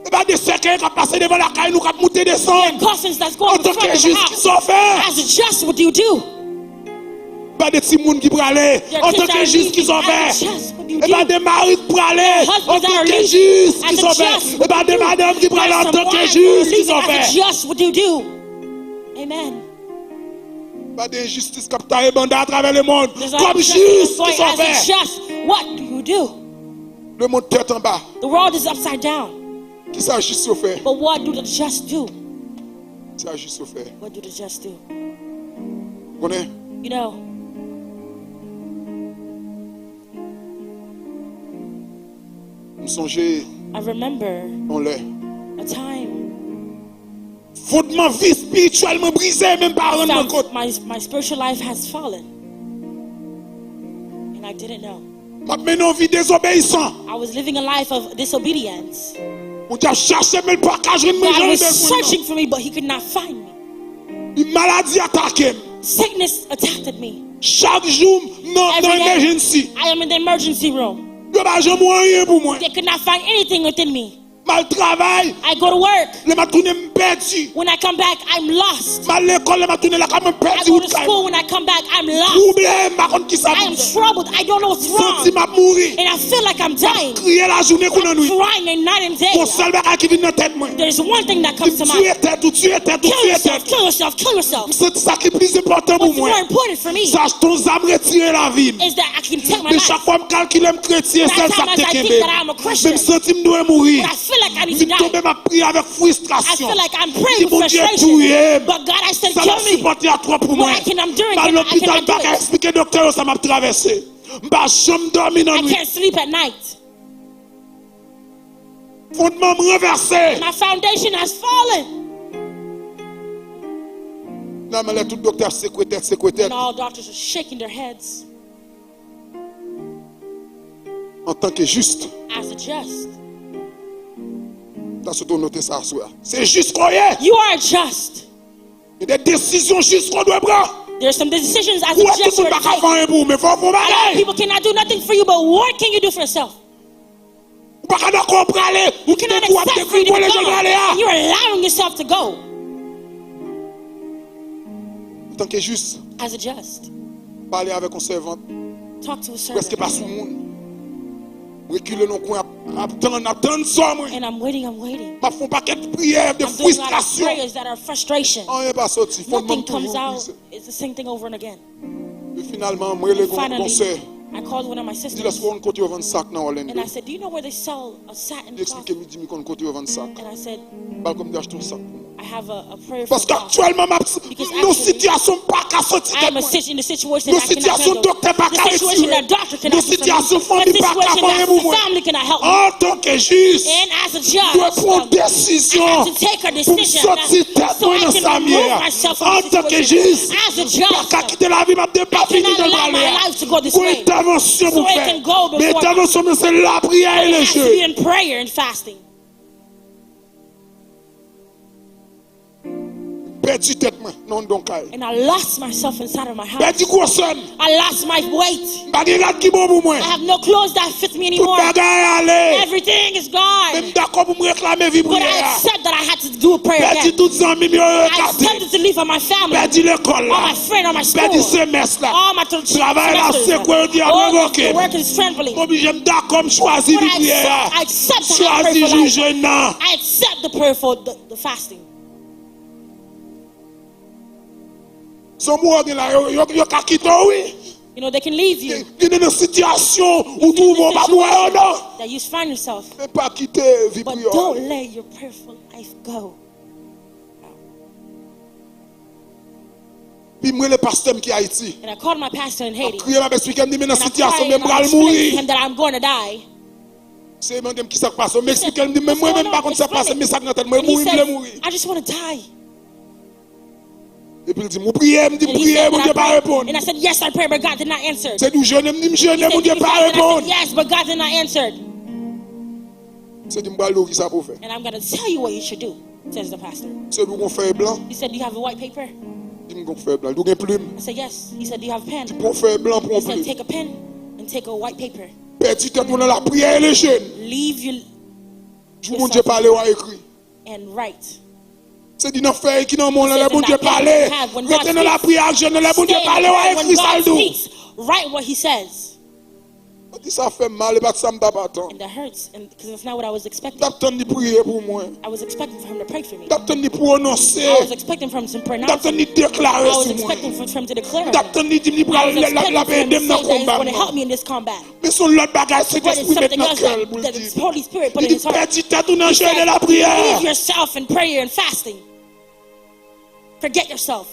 E pa de sèkèy k ap pase devan lakay nou, k ap moute desann. There are cousins that's going in front of the house. Antanke jis, kisa w fè? As a just, what do you do? E pa de timoun ki prale. Antanke jis, kisa w fè? There are kids that are leaving. As a just, what do you do? E pa de mari k prale. Antanke jis, kisa w fè? There are some wives that are leaving. As a just, what do you do? E pa de madanm ki prale. Antanke jis, kisa w fè? Amen. Pa de enjistis k ap taye banda atravè lemonn. Kòm jis, kisa w fè? There's a lot of injustice going as a just. What do you do? Lemonn tèt anba. The world is upside down. Kisa jis yo fè? But what do the just do? Kisa jis yo fè? What do the just do? Ou konnen? You know. M sonje I remember yon lè. A time Fondman vi espirityèl mwen brize, men m pa rann mwen kont. My, my spiritual life has fallen. And I didn't know. M ap mennen yon vi dezobeyisan. I was living a life of disobedience. Bondye ap chache, men l pa ka jwenn mwen jan li bezwen. God was searching for me, but he could not find me. Maladi atake m. Sickness attacked me. Chak jou m nan emergency. I am in the emergency room. Yo pa janm wè anyen pou mwen. They could not find anything within me. M al travay. I go to work. Lè m ap tounen, m pèdi. When I come back, I'm lost. M al lekòl, lè m ap tounen lakay mwen, m I pèdi go wout to kay school. mwen. When I come back, I'm lost. Twouble, m pa konn kisa I pou am m fè. troubled. I don't know what's M santi wrong. M ap mouri. And I feel like I'm dying. Kriye lajounen kou nan nwit. Crying and night and day. Gon sèl bagay ki vin nan tèt mwen. There's one thing that Di comes to m tiye mind. Tèt ou, tiye tèt ou, Kill tiye yourself, tèt ou. kill yourself, kill yourself. M santi sa ki pli enpòtan pou What's more mwen. important for me Se achte yon zam retire lavi m. Is that I can take my Men life. Chak fwa m kalkile m kretyen, That sèl sa time k as te I kenbe think m. that I'm a Men m Christian, santi m dwe mouri. But I feel like I need Di to m tonbe, die. M ap priye avèk I fristrasyon. feel like I'm Di praying with Bondye touye frustration. m. But God, I said, Sa m ap kill me. sipòte a twòp pou What mwen. I can, I'm doing M al cannot, I lopital, cannot do bagay it. Eksplike doktè yo sa m ap travèse. M pa janm dòmi nan I nwit. Can't sleep at night. Fondman m ranvèse. My foundation has fallen. Finalman, lè tout doktè ap sekwe tèt, sekwe tèt. And all doctors are shaking their heads. Antanke jis, As a just, ta sot ou note sa aswè a. Se jis ke w ye. You are just. Gen de desizyon jis ke w dwe pran. There's some decisions as Ou a wè tout just moun you pa ka take. fè anyen pou ou, men fò w fè yon I know bagay. People cannot do nothing for you, but what can you do for yourself? Ou pa ka dakò w prale, ou You cannot te ou ap accept for you to dekouvre le jan go, prale a. And you're allowing yourself to go. Antanke jis, As a just, pale avèk yon sèvant, talk to a prèske servant. Pa sou moun. Rekile nan kwen, ap, ap tann, ap tann sò mwen. And I'm waiting, I'm waiting. M ap fè yon pakèt priyè de I'm doing a lot of fristrasyon. Prayers that are frustration. Anyen pa soti, fondman Nothing m comes toujou out. Brize. It's the same thing over and again. E finalman, mwen rele yon Finally, sè. I called one of my M di l, èske w sisters konn kote yo vann sak nan and Orlando? I said, "Do you know where they sell a satin Li cloth?" Eksplike m, li di m li konn kote yo vann sak. And I said, Bal kòm m te achte yon sak pou mwen. "I have a, a prayer for Paske God." Aktyèlman, m ap Because nan actually, sitiyasyon m pa ka soti I tèt am a mwen. sit- in a situation Nan that I cannot sitiyasyon handle. Doktè pa The ka situation retire. That doctor cannot Nan do for me. Sitiyasyon The fanmi pa ka situation fè anyen that pou mwen. Family cannot help me. Antanke jis, And as a m dwe judge, pran yon I desizyon have to take a pou m decision soti tèt so mwen I nan sa can m ye remove a. Myself from the Antanke situation. Jis, As a m pa ka judge, kite lavi m ap I depapinen cannot jan l allow prale my a. Life to go this Gon way. Entèvansyon So pou m it fè. Can go Men before entèvansyon mwen se lapriyè e It has to lejè. Be in prayer and fasting. Pèdi tèt mwen nan yon kay. And I lost myself inside of my house. Pèdi gwosè m. I lost my weight. M pa gen rad ki bon pou mwen. I have no clothes that fit me Tout anymore. Bagay ale. Everything is gone. Men m dakò pou m reklame vi But I priyè a. Accept that I had to do a prayer. Pèdi Again. Tout zanmi m yo I ekate. Accepted to leave on my family. Pèdi lekòl la. All my friend, all my school. Pèdi semès la. All my th- Travay la semesters. Sekwe, yo di ap All revoke the m. work is trembling. M oblije m dakò, m chwazi But vi I priyè a. Accept, I accept Chwazi to jou have jèn nan. I accept the prayer for the, the fasting. Son mwen gen la, yo, yo, yo ka kite w, wi. You know, they can leave you. Gen de nan sitiyasyon ou twouve w pa dwe yo non. That you find yourself. Men pa kite vi But priyè w don't ale. Let your prayerful life go. Pi mwen le pastè m ki Ayiti. And I called my pastor in Haiti. Kriye m ap eksplike m di men nan And I'm sitiyasyon crying, men m I'm pral explaining to mouri. Him that I'm going to die. Se mande m kisa k pase, m eksplike l, m di men mwen menm m pa konn sa k pase, men sa k nan tèt mwen, And he mouri m vle says, mouri. I just want to die. Epi l di m ou priye, m di m And he priye, said Bondye that pa I reponn. prayed. And I said, yes, I prayed, but God did not answer. Se di w jene, m di m He jene, said, Bondye did you pa pray? And I said, reponn. Yes, but God did not answer. Se di m pral di w kisa pou w fè. And I'm going to tell you what you should do, says the pastor. Se di w gon fèy blan. He said, do you have a white paper? Di m gon fèy blan. Di w gen plim. I said, yes. He said, do you have a pen? Di pran fèy blan, pran He said, plim. Take a pen and take a white paper. Pèdi tèt ou nan lapriyè e le jèn. Leave your Jou Bondye pale w a ekri. And write. Se di nan fèy ki nan men w lan, lè Bondye pale. Rete nan lapriyè ak jèn nan, lè Bondye pale w a ekri sa l di w. Write what he says. Mwen di sa fè m mal, e pa t sa m t ap atann. And that hurts, and because it's not what I was M expecting. T ap tann li priye pou mwen. I was expecting for him to pray for me. M t ap tann li pwononse. I was expecting for him to pronounce. M t ap tann li deklare I was sou mwen. Expecting for, for him to declare. M t ap tann li di m li pral lè l ap ede m nan konba m nan. Help me in this combat. Men se yon lòt bagay But it's Sentespri met something nan else kè l that, pou l that di. The Holy Spirit put Li in di his heart. Pèdi tèt ou nan He jèn e said, lapriyè. Leave yourself in prayer and fasting. Forget yourself.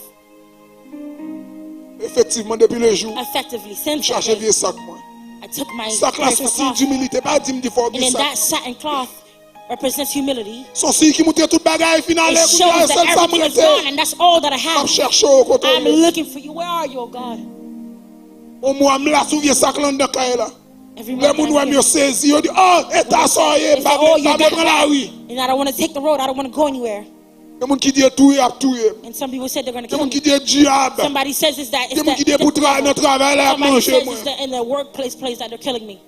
Efektivman, depi le jou Effectively, m since that chache day, vye sak mwen. I took my Sak la prayer se for siy coffee. Dimilite. Pa di m di fò And gen then sak. That satin cloth represents humility. Se yon siy ki montre tout bagay fin It ale, kounye a shows that sèl sa m everything is rete. Gone and that's all that I M ap have. Chèche w kote w I'm ye. Looking for you. Where are you, oh God? Yon mwa m la sou vye sak la anndan kay la. Every Lè month moun I wè m yo think, sezi, yo di, "Oh, eta sa w ye, they say, "Oh, you got that." Lari." And I don't want to take the road. I don't want to go anywhere. Gen moun ki di e touye, ap touye m. And some people said they're going to Gen kill moun me. Ki di e dyab. Somebody says it's that it's Gen moun the, ki di e the pou travay nan devil. Travay la, y ap Somebody manje says mwen. It's the, in the workplace place that they're killing me.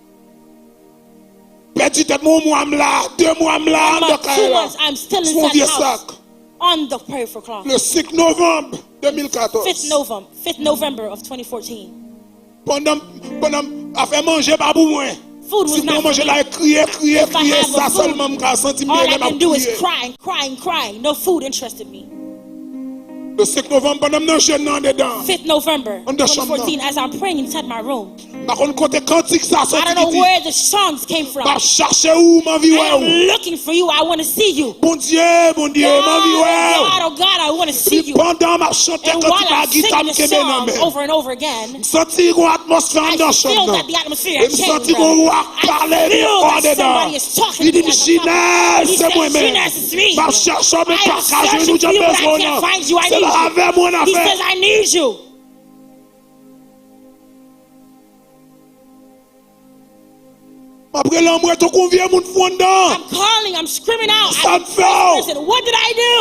Pèdi tèt mwen, yon mwa m la, de mwa m la, One anndan month, kay two la. Months, I'm still Sou yon inside vye the house sak. On the prayer for cloth. Le senk novanm de mil katòz. Fifth November, fifth November of twenty fourteen. Pandan, pandan afè manje pa pou mwen. Food was not for me. Si m pran manje la, e kriye, kriye, If I kriye, have a sa food, sèlman m ka santi m all I lè m ap can do is kriye. Cry and cry and cry. No food interested me. Le senk novanm, pandan m nan jèn nan andedan, Fifth November anndan chanm nan, twenty fourteen, as I'm praying inside my room, m pa konn kote kantik sa I soti don't know ki di, where the songs came from. M ap chache ou, m anvi wè I'm ou. Looking for you. I want to see you. Bondye, Bondye, m anvi wè ou. God, oh God, I want to see you. Epi pandan m ap chante kantik la, gita m kenbe nan men. And while I'm singing this song over and over again, M santi gon atmosfè anndan chanm nan. E m santi gon wa k pale m andedan. Li di m, "Jinès, se mwen menm. M ap chèche w, men m pa ka jwenn ou, jan m bezwen w nan. Se avè m ou annafè." M ap rele anmwe tankou yon vye moun fou anndan. I'm calling, I'm screaming out. Sa m fè w? What did I do?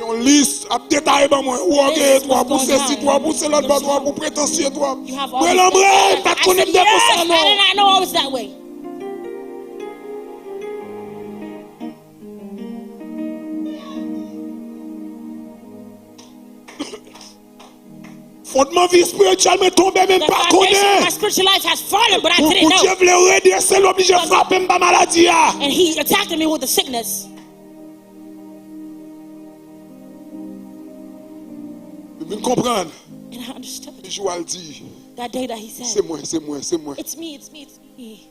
Yon lis ap detaye ban mwen. Ou gen twòp, ou sesi twòp, ou se lòt bò twòp, ou pretansye twòp. Mwen lanbre, m pa t konnen m te konsa non. I did not know I was that way. Fondman vi espirityèl mwen tonbe, men m pa konnen. The foundation of my spiritual life has fallen, but I didn't know. Pou Bondye vle redrese l, oblije frape m pa maladi a. And he attacked me with the sickness. M vin konprann. And I understood. Jou a l di, that day that he said, "Se mwen, se mwen, se mwen." It's me, it's me, it's me.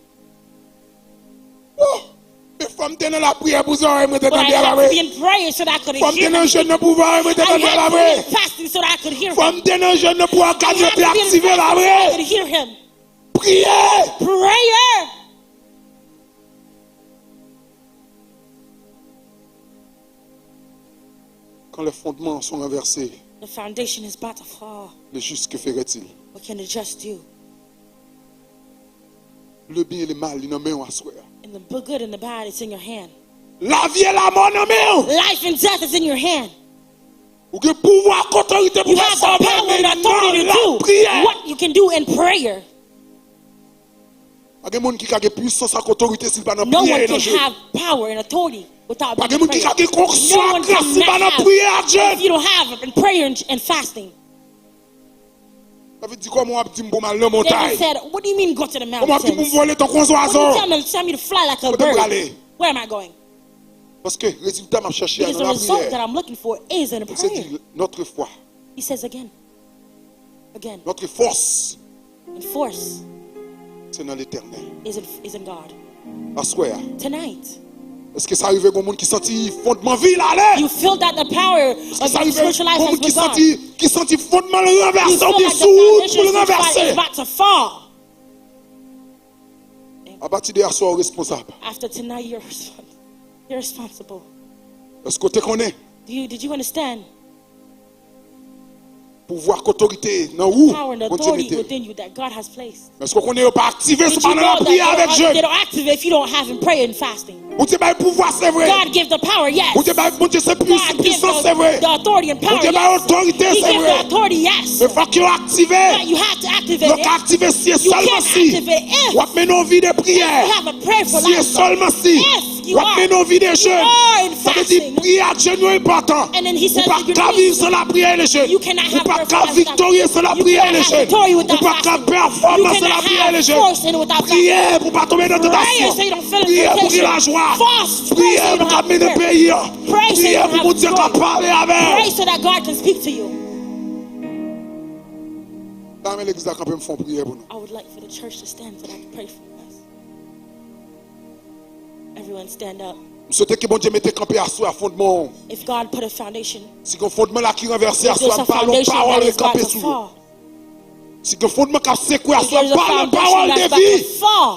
Woo! Men fò m te nan lapriyè pou zòrèy mwen te tande a pa vre. But I had to be in prayer so that I could hear him. Fò m te nan jèn nan pou zòrèy mwen te tande a pa vre. I had to be fasting so that I could hear him. Fò m te nan jèn nan pou ògàn yo te aktive a pa vre. I had to be in fasting so I could hear him. Priye! Prayer! Quand les fondements sont renversés, The foundation is about to fall. Le juste, que ferait-il? What can the just do? Le bien et le mal, li nan men w aswè a. And the b- good and the bad is in your hand. Lavi e lamò nan men w. Life and death is in your hand. Ou gen pouvwa ak otorite pou fè sa w vle, men nan lapriyè. You have the power and authority to do what you can do in prayer. Pa gen moun ki ka gen pwisans ak otorite si l pa nan priye e nan jeni. No one can have power and authority without being in prayer. Pa gen moun ki ka gen onksyon ak gras si l pa nan priye ak jeni. No one can master if you don't have in prayer and, and fasting. David di, "Kòman w ap di m pou m al nan montay? David said, "What do you mean go to the mountains?" Kòman w ap di pou m vole tankou yon zwazo? What do you tell me, tell me to fly like a bird? Kote m prale? Where am I going?" Paske rezilta m ap chèche a nan lapriyè. Because the result that I'm looking for is in prayer. Li di, "Notre foi." He says again. Again. Notre force, And force c'est dans l'Éternel. Is in, is in God. Aswè a. Tonight. Èske sa rive gon moun ki santi fondman vi l ale? You feel that the power of your spiritual life has been gone. Èske sa rive gon moun ki santi, ki santi fondman l ranvèse oubyen sou wout pou l ranvèse? You feel like the foundation is about to fall. Apati de aswè, ou responsab. After tonight, you're respons-, you're responsible. Èske w te konnen? Do you, did you understand? Pouvwa ak otorite nan ou, Bondye mete. Power and authority within you that God has placed. Men èske w konnen yo pa aktive si w pa nan lapriyè avèk jeni? Did you know that they don't, they don't activate if you don't have in prayer and fasting? Bondye bay pouvwa, se vre. God give the power, yes. Bondye bay, Bondye se pwisans, se vre. God give the, the authority and power, yes. Bondye bay otorite, se vre. He give the authority, yes. Men fòk yo aktive. But you have to activate it. Yo ka aktive si e sèlman si w ap mennen yon vi de priyè. You can't activate it if you have a prayerful lifestyle. Si e sèlman si w ap mennen yon vi de jèn. If you are in fasting. Sa vle di, priye ak jèn yo enpòtan. And then he says, "If you read, you cannot have perfect life." Ou pa ka viv san lapriyè e le jèn. Ou pa ka viktorye san lapriyè e le jèn. You cannot have victory without fasting. Ou pa ka pèfòme san lapriyè e le jèn. You cannot have force and without fasting. Priye pou w pa tonbe nan tantasyon. Prayer so you don't fall in temptation. Priye pou w gen lajwa. Fast, pray so you don't have fear. Priye pou w ka mennen peyi a. Pray so you don't have joy. Priye pou Bondye ka pale avè w. Pray so that God can speak to you. M ta renmen legliz la kanpe, m fè yon priyè pou nou. I would like for the church to stand so that I can pray for us. Everyone stand up. M swete ke Bondye mete kanpe aswè a fondman w. If God put a foundation, Si gen fondman la ki ranvèse if aswè there's a, a m pale yon foundation that pawòl is about kanpe to sou yo. Fall, Si gen fondman k ap sekwe if aswè a, there's a m pale yon foundation pawòl de that's about vi. To fall,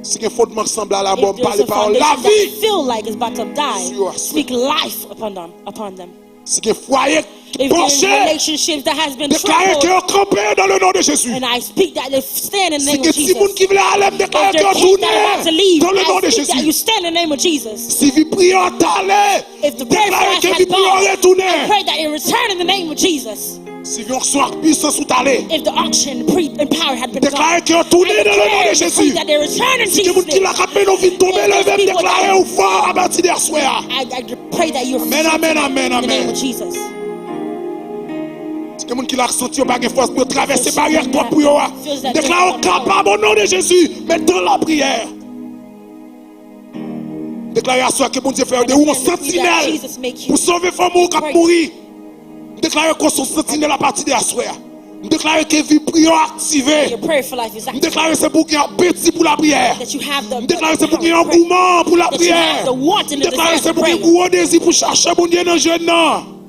Si gen fondman k sanble a lanmò, if m pale there's a pawòl foundation lavi that feel like it's about to die, sou yo aswè. Speak life upon them, upon them. Si gen fwaye If there's panche, relationships that has been deklare ke troubled, yo kanpe dans le nom de Jésus. And I speak that they stand in the Si name gen of Jesus. Timoun ki vle ale, m If deklare there ke are yo kids that are about to tounen leave, dans le nom I de speak that you Jésus. Stand in the name of Jesus. Si vi priye w t ale, If the prayer deklare fast ke has vi priye w gone, retounen. I pray that it return in the name of Jesus. Si vi onksyon ak pisans ou t ale, If the unction, pre- and power had been gone, deklare ke yo tounen dans le nom de I Jésus. Pray that they return in Si gen moun Jesus' ki la name. K ap mennen w vin tonbe, If there's leve, m people deklare that- w fò apati de aswè a. I, I pray that you're Amen, amen, amen, in the name amen. Of Jesus. Si gen moun ki la k santi yo pa gen fòs pou yo travèse baryè k twòp pou yo a, deklare yo kapab o non de Jezi. Mete w nan lapriyè. Deklare aswè ke Bondye fè de ou yon santinèl pou sove fanmi w k ap mouri. M deklare ke w se yon santinèl apati de aswè a. M deklare ke vi priye w aktive. Your prayer for life is M active. Deklare se pou w gen apeti pou lapriyè. That you have the M deklare se pou w gen yon gouman pou lapriyè. M deklare se pou w gen gwo dezi pou chache Bondye nan jèn nan.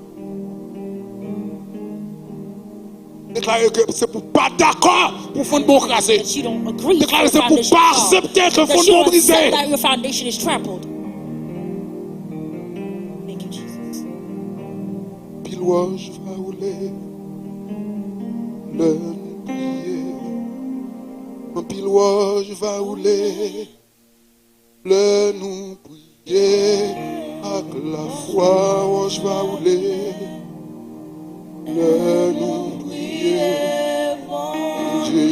M deklare ke se pou w pa dakò pou fondman w kraze. That you don't agree Deklare with se pou w pa foundation fall. Aksepte ke That you fondman w don't brize. Accept that your foundation is trampled. Thank you, Jesus. Anpil wòch va woule lè nou priye. Anpil wòch va woule lè nou priye. Ak lafwa wòch va woule lè nou priye. Bondye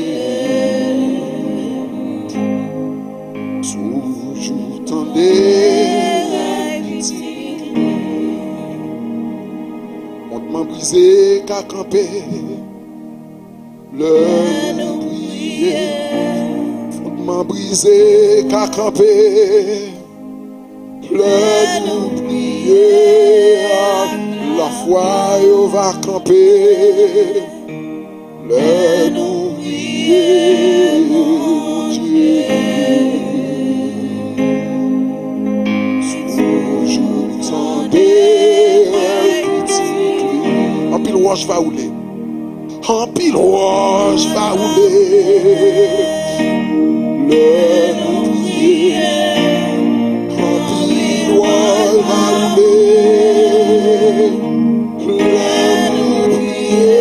toujou tande rèv pitit li. Fondman brize ka kanpe lè nou priye. Fondman brize ka kanpe lè nou priye. Ak lafwa yo va kanpe lè nou priye. Bondye toujou tande rèv pitit li. Anpil wòch va woule. Anpil wòch va woule lè nou priye. Anpil wòch va woule lè nou priye.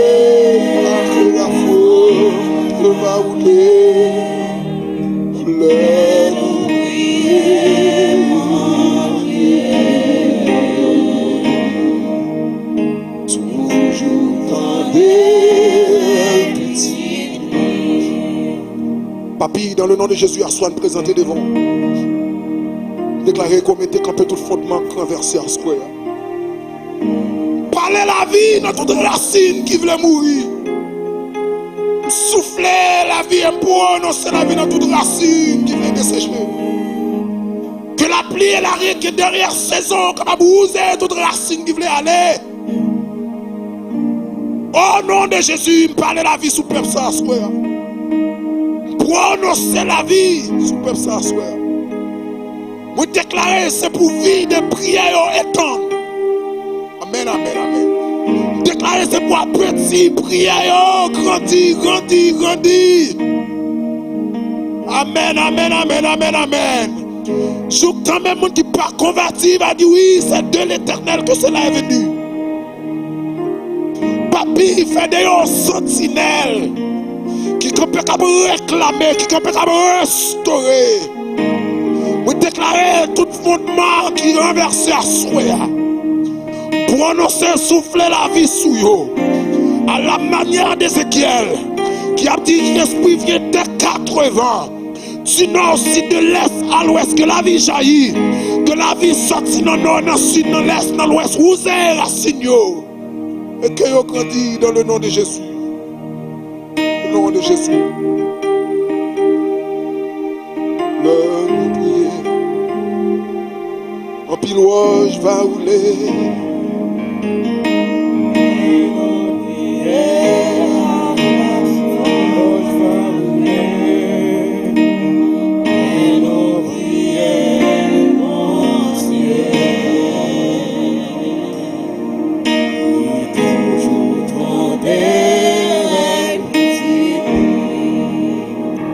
Ak lafwa va woule lè nou priye. Toujou tande pitit li. Papi, dans le nom de Jésus, aswè a n prezante devan w. Deklare ke w mete kanpe tout fondman k ranvèse aswè a. Pale lavi nan tout rasin ki vle mouri. Soufle lavi e pwononse lavi nan tout rasin ki vle deseche. Ke lapli e larèn ke dènyè sezon kapab wouze tout rasin ki vle ale. O non de Jezi, m pale lavi sou pèp sa aswè a. M pwononse lavi sou pèp sa aswè a. Mwen deklare se pou vi de priyè yo etann. Amèn, amèn, amèn. M deklare se pou apeti priyè yo grandi, grandi, grandi. Amèn, amèn, amèn, amèn, amèn. Jouk tan menm moun ki pa konvèti va di wi, c'est de l'Éternel que cela est venu. Papi, fè de yo santinèl ki kanpe k ap reklame, ki kanpe k ap restore. Mwen deklare tout fondman ki ranvèse aswè a. Pwononse soufle lavi sou yo. À la manière d'Ézéchiel, ki ap di espri vyen dè katrevan. Du nord au sud, de l'est à l'ouest, que la vie jaillit, que la vie sòti nan nò, nan sid, nan lès, nan lwès, wouze rasin yo. E ke yo grandi dans le nom de Jésus. Au nom de Jésus. Lè nou priye, anpil wòch va woule.